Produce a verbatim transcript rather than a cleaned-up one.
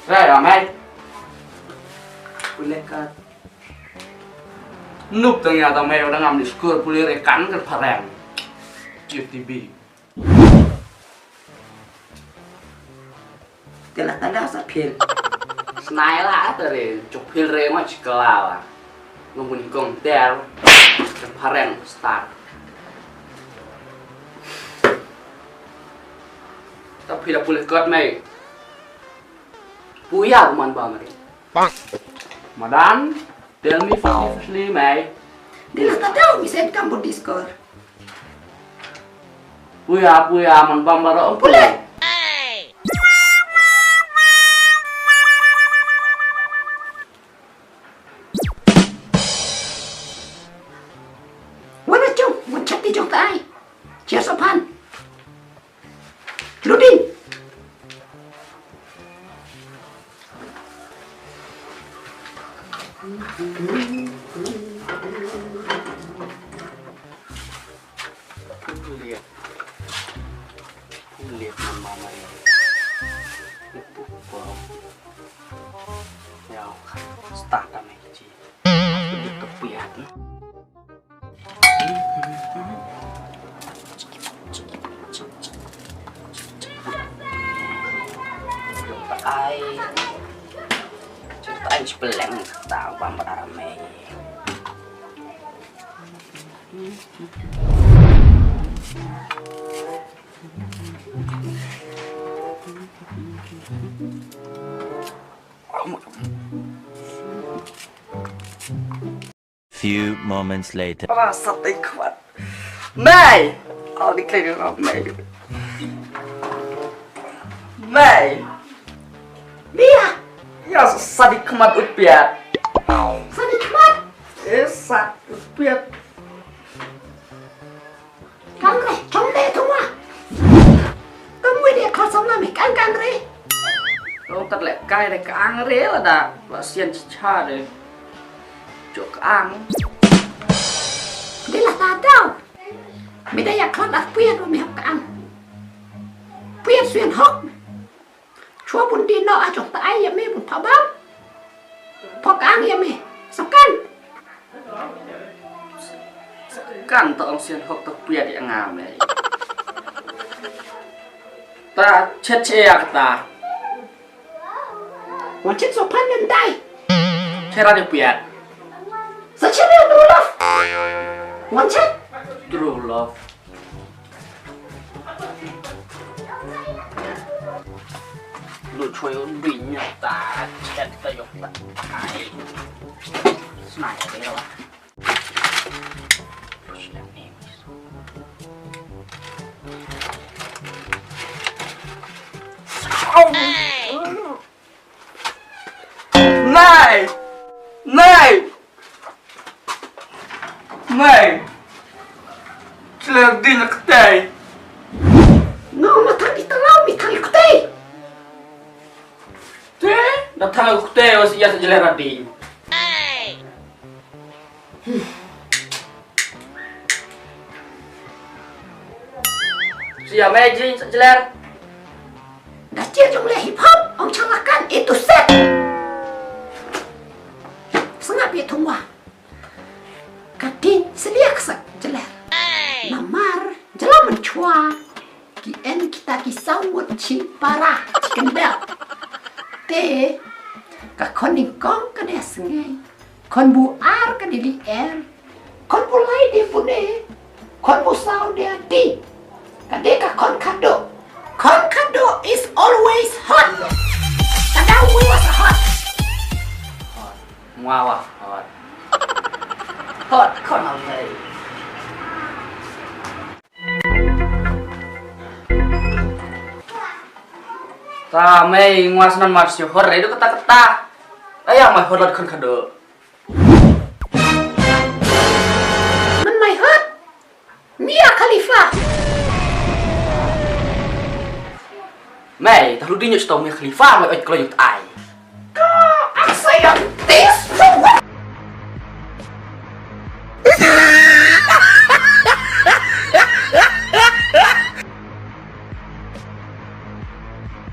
Rai da mei. Pule ka. Nup tang ïa tang mei, u dang ngam di skur pule re kan ka phareng. U T B. Te la tanda sa phil. Snai la ta re, chok phil re ma chikla la. Ngam bun kong ter. Ka phareng start. Ta phil la pule kot mei. Puya man ba mari. Madan, tell me firstly, firstly, mei. Dila ta dau mi sen kam bun diskor. Puya, puya, man bam baro. Pule. Wana chong, wan chati chong tai. Chia sopan. Ludin. Kuliah. Kuliah mama ini. Wow. Ya, start kami kecil. Kuliah kepiat. Ai. Ai, speleng ta bam ramai. Few moments later. Rasa dei khmat. Mei! Au di klei rap mei. Mei! Bia! Ya sa di khmat u piat. Sa di khmat. Eh, sa u piat. Kang re, chong de tu ma. Kam wi de khot sam la me kang kang re. Long tat le kai de kang re la da. La sian chi cha de. Chok kang. De la ta dau. Me da ya khot la puya do me hap kang. Puya suyan hok. Chua bun di no a jong ta ai ya me bun pha bam. Pok ang ya me. Sakan. Kan ta ong sian hok ta piat ya nga me. Ta chet che ya kata. Wan chet so pan nem dai. Che ra de piat. Sa chet ya true love. Wan chet. True love. Lu chwe un bi nya ta, chen ta yok ta. Ai. Snai ta yo. Nai! Nai! Mei. Chler di na ktei. Ngau ma thang di talau mi thang ktei. Te, da thang ktei o si ya sa jler di. Si ya mei jing sa jler. Da chia jong le hip hop ong chalakan itu set. Sngap ïa thung wa. Ka ding sliak sak jeler. Namar jela mynchwa ki en kita ki saw ngut chi para chi kendel. Te ka khon nyngkong ka dei sngi. Khon bu ar ka dei di er. Khon bu lai dei pune. Khon bu saw dei di. Ka dei ka khon khadduh. Khon khadduh is always hot. Ka dei always hot. Hot. Mwa wa hot. Hot khon al mei. Ta mei ngwa snan mar sio hot re do kata kata. Aya mai hot lot khon khadduh. Man mai hot. Mia Khalifa. Mei, ta lu di nyut sto Mia Khalifa mai oi kloi yut ai.